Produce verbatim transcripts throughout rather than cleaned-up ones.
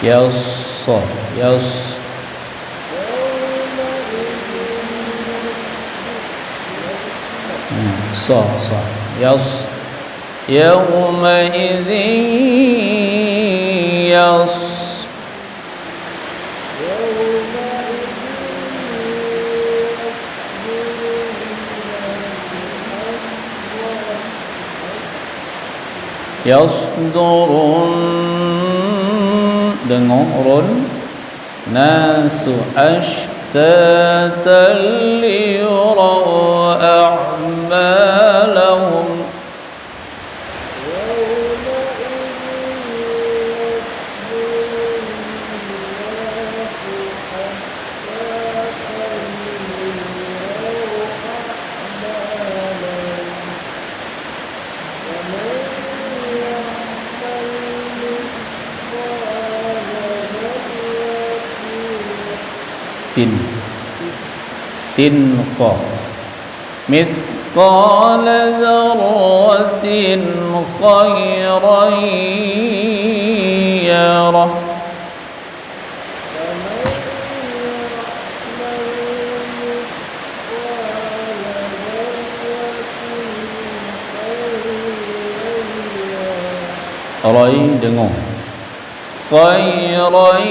Yas, yas. Hmm, sa, sa. Yas. Yawma idzin yas. Yasdurun, deungoe run, nasu ashtatan liyuraw a'malahum. Tin. Tin kha. Mithqala dzarratin khairan yarah. Rai deungoe. Khairan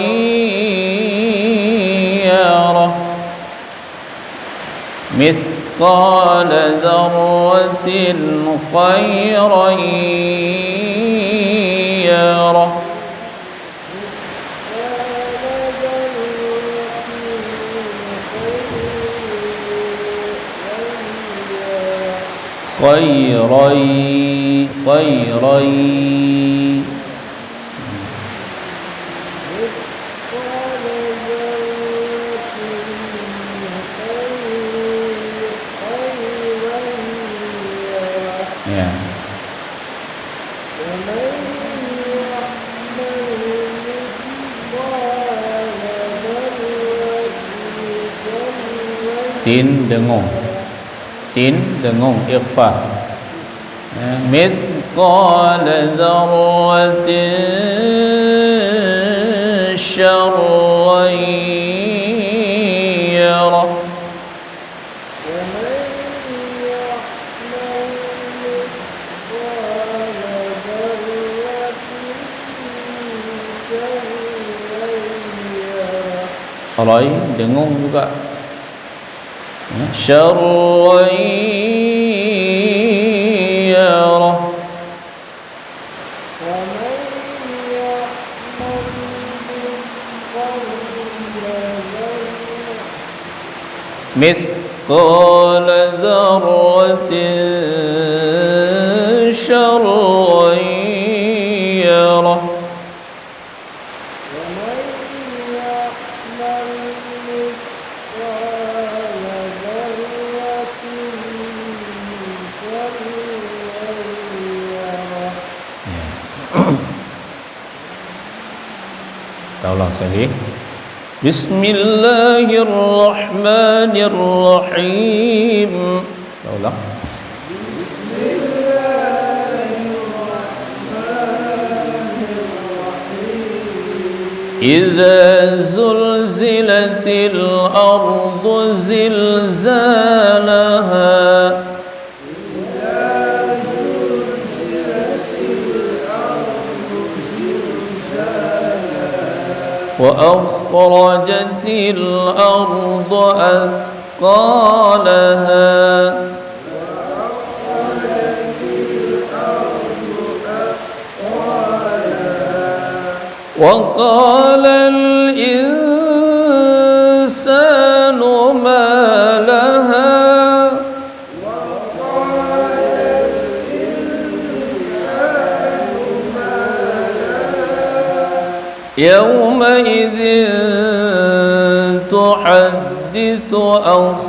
yarah. Mithqala dzarratin khairan yarah. Khairan, khairan. Ya. Tin deungoe. Tin deungoe, ikhfa. Ya, mithqala dzarratin syarran yarah. Rai deungoe juga. Ya, syarran yarah. Mithqala dzarratin syarran yarah. Ya. Kita ulang sekali. Bismillahirrahmanirrahim. Kita ulang. Idza zulzilatil ardu zilzalaha. وأخرجت الأرض أثقالها. وقال الإنسان ما لها. يومئذ تحدث أخبارها.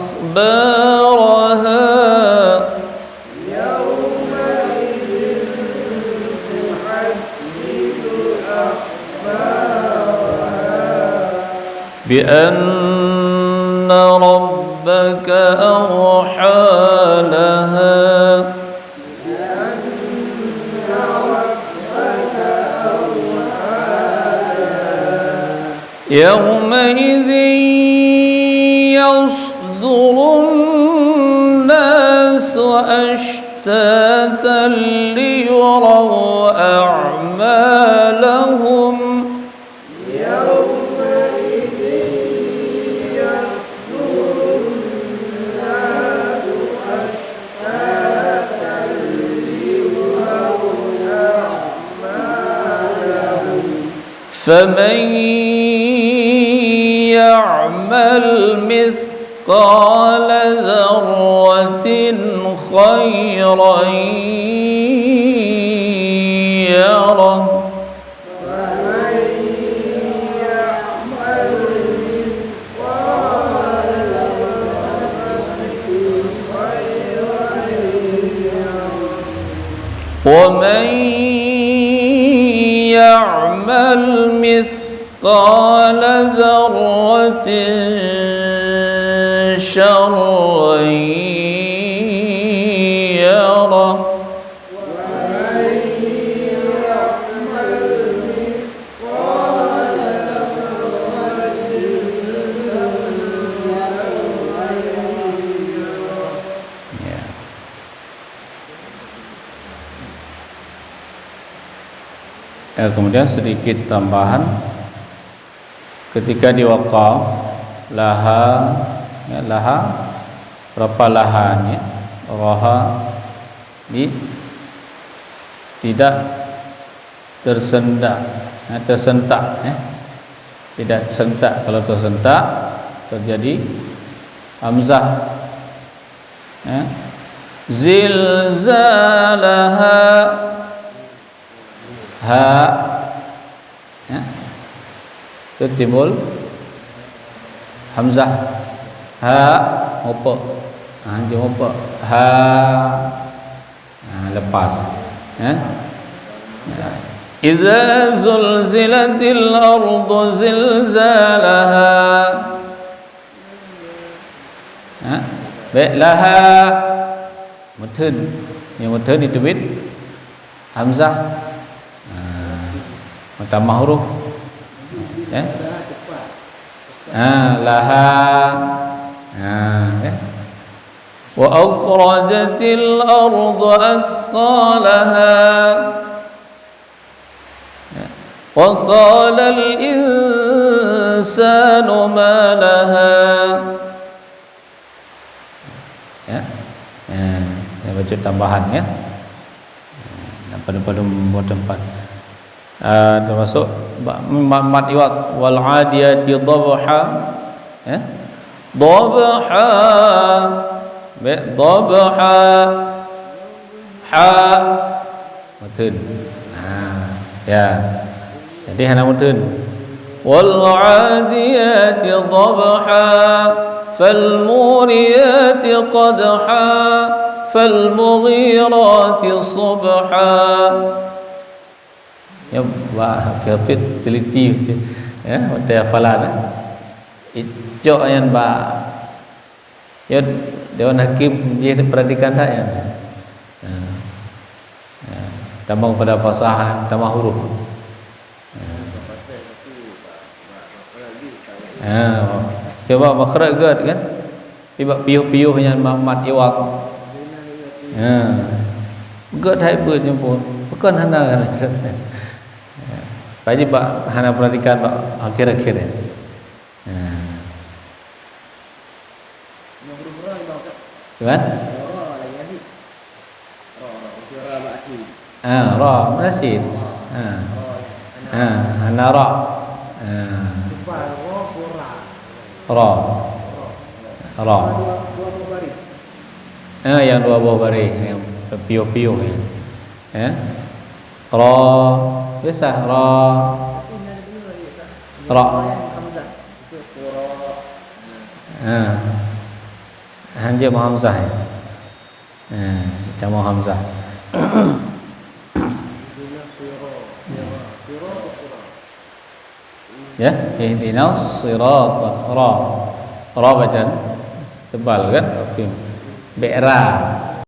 بأن ربك أوحى لها. يومئذ يصدر الناس أشتاتا ليروا أعمالهم. فمن يعمل مثقال ذرة خيرا يره. ومن يعمل مثقال ذرة شرا يره. Ya. Eh, kemudian sedikit tambahan, ketika di wakaf, laha, ya, laha, berapa laha ni? Raha, di, tidak tersendak, ya, tersentak, ya. Tidak tersentak. Kalau tersentak, terjadi hamzah. Ya. Zilzalaha. Ha. Ya. Itu timbul hamzah. Ha, mupuk. Ha, dia mupuk. Ha. Ha, lepas. Ya. Ya. Idza zulzilatil ardu zilzalaha. Ha? Baik, laha. Meutheun. Nyang meutheun itu bit hamzah. Ha. Meutamah huruf. Ya. Ha, laha. Ha, ya. Wa akhrajatil ardu athqalaha. Ya. Wa qalal insanu ma laha. Ya. Ya, saya baca tambahan, ya. Dan pada-pada buat tempat. Ah, termasuk ba-, mat, mat iwad, "Wal 'adiyati dhabha." Ya. Dhabha. Baik, dhabha. Ha. Meutheun. Ha, ya. Jadi hana meutheun. "Wal 'adiyati dhabha, fal muriyati qadha, fal mughirati subha." Ya, bah, Hafiz teliti. Ya, watèe hafalan, eh. Icok nyan, bah. Ya, Dewan Hakim jih perhatikan that nyan. Ha. Ha. Tambah pada fasaha, tambah huruf. Ha. Ha. Cuba makhraj gèt kan? Tiba piôh-piôh nyan ma-, mat iwad. Ha. Gèt hai beuet nyan pun. Bukan hana kan? Ha. Pajih bak hana perhatikan bak akhir-akhir nyan. Ha. Cuman? Ah, ra, meunasid. Ah. Ah, hana ra. Ah. Ra. Ra. Ah, nyang dua boh baréh, nyang piôh-piôh nyan. Eh? Ra. Biasa, ra. Ra. Ah. Hanjeuet meuhamzah, ya. Ha, tamah hamzah. Ya, ihdinas sirata. Ra. Ra bacaan tebal kan? Oke. Bèk ra.